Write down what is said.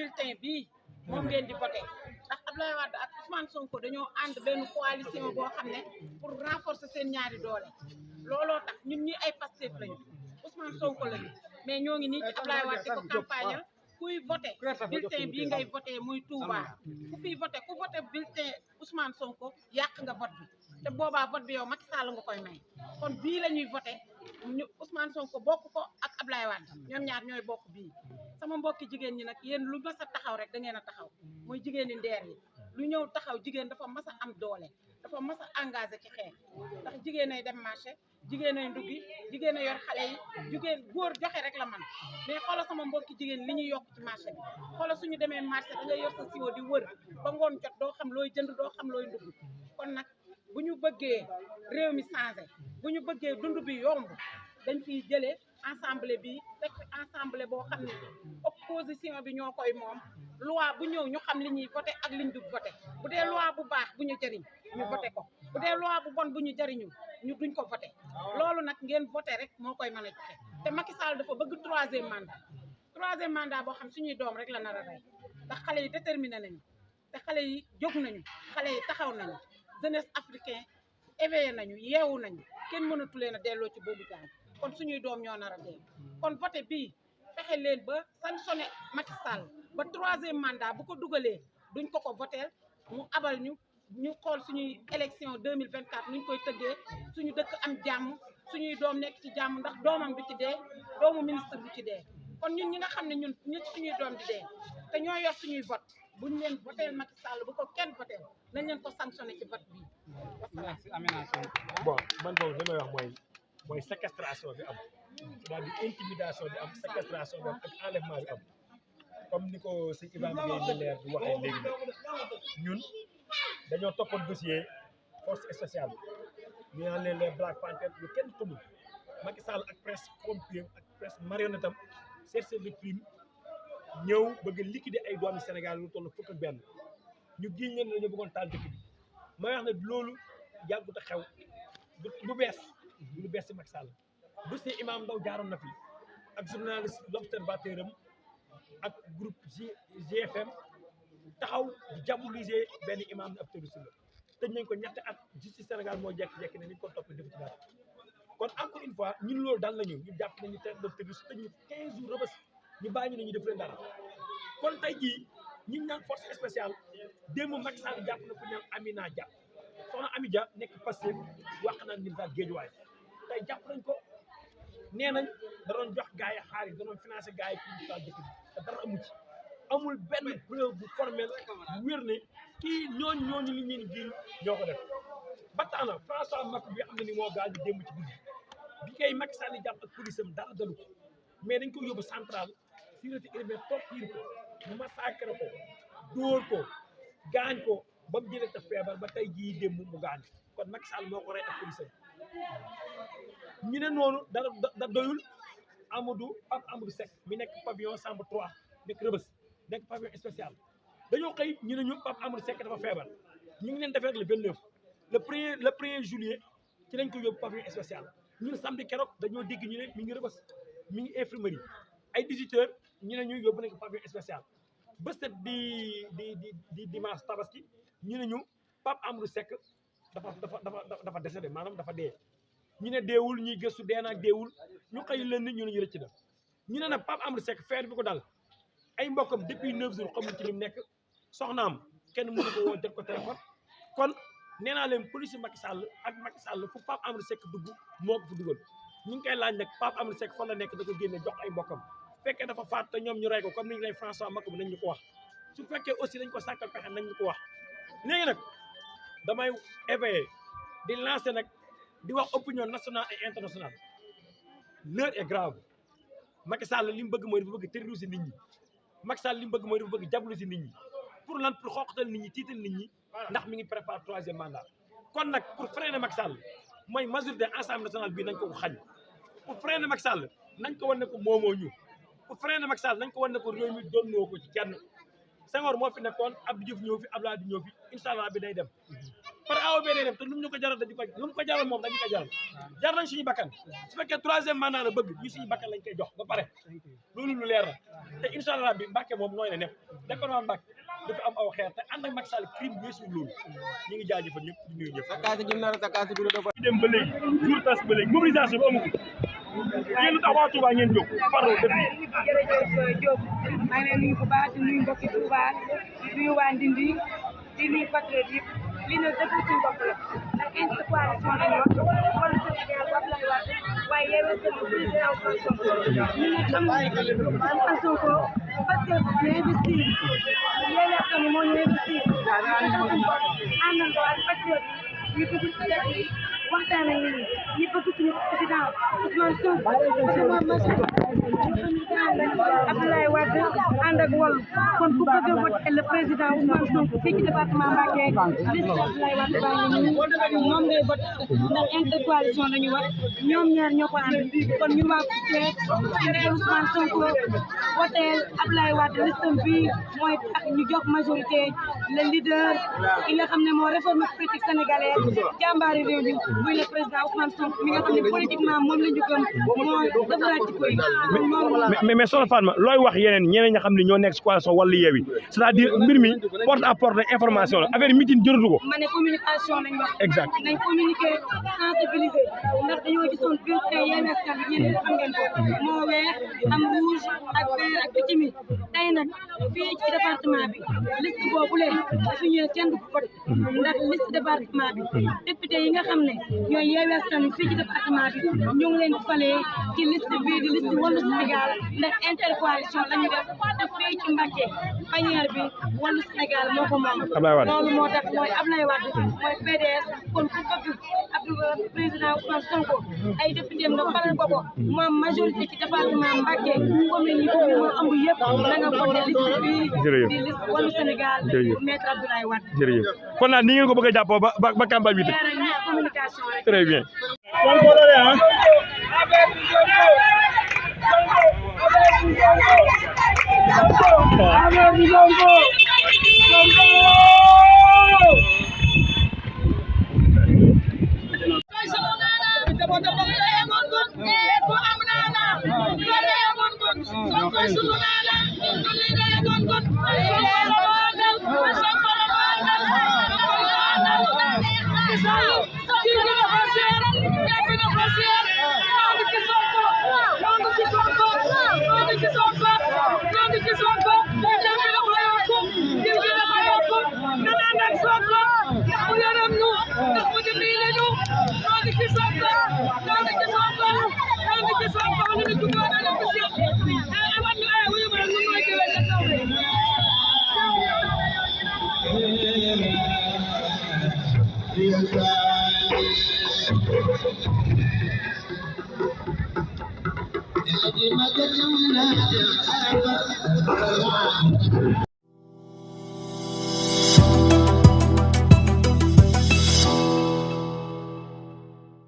bulletin bii moom ngeen di voté ndax Abdoulaye Wade ak Ousmane Sonko dañoo ànd benn coalition boo xam ne pour renforcer seen ñaari doole looloo tax ñun ñi ay Pastef lañu Ousmane Sonko lañu mais ñoo ngi nii ci Abdoulaye Wade di ko campagnal kuy voté bulletin bii ngay voté muy Touba ku fiy voté ku voté bulletin Ousmane Sonko yàq nga vote bi te boobaa vote bi yow Macky Sall nga koy may kon bii la ñuy voté ñu Ousmane Sonko bokk ko ak Abdoulaye Wade ñoom ñaar ñooy bokk bii sama mbokki jigéen ñi nag yéen lu mas a taxaw rek da ngeen a taxaw mooy jigéen ñi ndeer yi lu ñëw taxaw jigéen dafa mas a am doole dafa mas a engagé ci xeex ndax jigéen ay dem marché jigéen ay nduggi jigéen a yor xale yi jigéen góor joxe rek la man mais xoolal sama mbokki jigéen li ñuy yokk ci marché bi xoolal suñu demee marché da ngay yor sa siwo di wër ba ngoon jot doo xam looy jënd doo xam looy ndugg kon nag bu ñu bëggee réew mi changé bu ñu bëggee dund bi yomb dañ fiy jëlee ensemble bi teg ensemble boo xam ne opposition bi ñoo koy moom loi bu ñëw ñu xam li ñuy voté ak liñ dul voté bu dee loi bu baax bu ñu jëriñ ñu voté ko bu dee loi bu bon bu ñu jëriñu ñu duñ ko voté loolu nag ngeen voté rek moo koy mën a joxe te Macky Sall dafa bëgg troisième mandat boo xam suñuy doom rek la nar a rey ndax xale yi déterminé nañu te xale yi jóg nañu xale yi taxaw nañu jeunesse africain éveillé nañu yeewu nañu kenn mënatu leen a delloo ci boobu jaam kon suñuy doom ñoo nar a dee kon voté bii fexe leen ba sanctionné Macky Sall ba troisième mandat bu ko dugalee duñ ko voteel mu abal ñu xool suñuy élection 2024 nuñ koy tëggee suñu dëkk am jàmm suñuy doom nekk ci jàmm ndax doomam bi ci dee doomu ministre bi ci dee kon ñun ñi nga xam ne ñun suñuy doom di dee te ñoo yor suñuy vote buñ leen voteel Macky Sall bu ko kenn voteel nañ leen ko sanctionné ci vote bii bon man boobu li may wax mooy séquestration bi am c'est-à-dire intimidation bi am séquestration bi am ak enlèvement bi am comme ni ko sëñ Ibrahima Gueye leer di waxee léegi ñun dañoo toppoon dossier force spéciale bi ñu naan leen les Black Panthers yu kenn xamul Macky Sall ak presse corrompue ak presse marionnette am chercheur de prime ñëw bëgg liquider ay doomi Sénégal lu toll fukk ak benn ñu giñ leen dañu bëggoon taal dëkk bi may wax ne loolu yàggut a xew du bees ci Macky Sall dossier Imam Ndao jaaroon na fi ak journaliste l'Observateur am ak groupe GFM taxaw di diaboliser benn imam ne ab terroriste la tëj nañ ko ñetti at justice Sénégal moo jekki-jekki ne niñ ko topp def ci dara kon encore une fois ñun loolu dal nañu ñu jàpp nañu terroriste tëj ñu 15 jours rëbës ñu bàyyi ñu ne ñu def leen dara kon tey jii ñu naan force spéciale démb Macky Sall jàpp na ku ñaan Amina Dia soxna Ami Dia nekk Pastef wax naan ñun daal Guédiawaye tey jàpp nañ ko nee nañ da doon jox gars yi xaalis da doon financé gars yi pour ñu taal dëkk bi te dara amu ci amul benn preuve bu formel bu wér ne kii ñooñu li ñeen jiiñ ñoo ko def ba tax na François Macky bi xam ne ni moo gaañ di démb ci guddi bi kay Macky Sall di jàpp ak police am dara dalu ko mais dañ ko yóbbu central sûreté urbaine torture ko massacre ko dóor ko gaañ ko ba mu jëlee te feebar ba tey jii démb mu gaañ kon Macky Sall moo ko rey ak police am ñu ne noonu da doyul Pape Amadou Seck mi nekk pavillon chambre 3 nekk Rebeuss nekk pavillon spécial dañoo xëy ñu ne ñu Pape Amadou Seck dafa feebar ñu ngi leen defee rek le 29 le premier juillet ci lañ ko yóbbu pavillon spécial ñun samedi keroog dañoo dégg ñu ne mi ngi Rebeuss mi ngi infirmerie ay 18h ñu ne ñu yóbbu nañ ko pavillon spécial ba set di dimanche tabaski ñu ne ñu Pape Amadou Seck dafa décédé maanaam dafa dee ñu ne deewul ñuy gëstu dee naag deewul ñu xëy leen ni ñu ne ñu rëcc na ñu ne nag Pape Amadou Seck feer bi ko dal ay mbokkam depuis 9 jours xamuñ ci lim nekk soxnaam kenn mënu ko woo jot ko téléphone kon nee naa leen police Macky Sall ak Macky Sall fu Pape Amadou Seck dugg moo ko fa dugal ñu ngi koy laaj nag Pape Amadou Seck fan la nekk da ko génne jox ay mbokkam fekkee dafa faat te ñoom ñu rey ko comme ni ñu rey François Macky bi nañ ñu ko wax su fekkee aussi dañ ko sàkkal pexe nañ ñu ko wax léegi nag damay éveillé di lancer nag di wax opinion nationale et internationale l'heure est grave Macky Sall li mu bëgg mooy dafa bëgg terroriser nit ñi Macky Sall li mu bëgg mooy dafa bëgg diaboliser nit ñi pour lan pour xooqatal nit ñi tiital nit ñi ndax mi ngi prépare troisième mandat kon nag pour freiner Macky Sall mooy majorité Assemblée nationale bii nañ ko xañ pour freiner Macky Sall nañ ko wan ne ko moomoo ñu pour freiner Macky Sall nañ ko wan ne ko réew mi doonnoo ko ci kenn Senghor moo fi nekkoon Abdou Diouf ñëw fi Abdoulaye ñëw fi incha allah bi day dem par A ou B day dem te lu mu ñu ko jaral dañu ko lu mu ko jaral moom dañu ko jaral jar nañ suñu bakkan su fekkee 3e mandat la bëgg ñu suñu bakkan lañ koy jox ba pare loolu lu leer la te incha allah bi Mbàkke moom nooy na nepp département Mbàkke dafa am aw xeer te ànd ak Macky Sall crime weesu loolu ñu ngi jaajëfal ñëpp di nuyu ñëpp dem ba léegi jour tas ba léegi mobilisation bi amagul yéen lu tax waa Touba ngeen jóg pardon depuis jërëjëf Diop maa ngi leen nuyu bu baax di nuyu mbokki Touba di nuyu waa Ndindi di nuyu patriote yëpp lii nag dëgg suñu bopp la ndax intercoalition lañu wax wala Sénégal wax lay wax waaye Yewwi Askan Wi président Ousmane Sonko ñu ngi xam Ousmane Sonko parce que ñu investir Yewwi Askan Wi moo ñu investir àndandoo ak patriote yi ñu dugg ci dëkk yi waxtaan ak nit ñi ñi bëgg suñu président Ousmane Sonko Abdoulaye Wade ànd ak Wallu kon ku bëgg a voter le président Ousmane Sonko fii ci département Mbacké liste Abdoulaye Wade baa ngi nii moom ngay voter ndax intercoalition lañu wax ñoom ñaar ñoo ko ànd kon ñu waa Pastef ci ndigal Ousmane Sonko voter Abdoulaye Wade liste bi mooy tax ñu jox majorité le leader ki nga xam ne moo réforme politique sénégalaise jàmbaari réew mi muy le président Ousmane Sonko mi nga xam ne politiquement moom la ñu gëm mooy defaraat ci koy mais soxna Fatma looy wax ñeneen ñi xam ne ñoo nekk ci coalition Wallu Yewwi c'est-à-dire mbir mi porte à porte information la affaire meeting jërëtu ko ma ne communication lañ wax exact nañ communiquer sensibiliser ndax dañoo gisoon bulletin Yewwi Askan Wi yéen xam ngeen ko moo weex am rouge ak vert ak picc mi tey nag fii ci département bi liste boobu leen dafa ñëwee kenn du ko voté ndax liste département bi député yi nga xam ne ñooy Yewwi Askan Wi fii ci département bi ñu ngi leen di falee ci liste bii di liste Wallu Sénégal ndax intercoalition la ñu def te fii ci Mbacké bannière bi Wallu Sénégal moo ko moom loolu moo tax mooy Abdoulaye Wade mooy PDS kon ku bëgg président Ousmane Sonko ay député nga falal ko ko moom majorité ci département Mbacké commune yi commune moo ëmb yëpp na nga voté liste bii di liste Wallu Sénégal maître Abdoulaye Wade jërëjëf kon nag ni ngeen ko bëgg a jàppoo ba campagne bi communication rek très bien Thank you.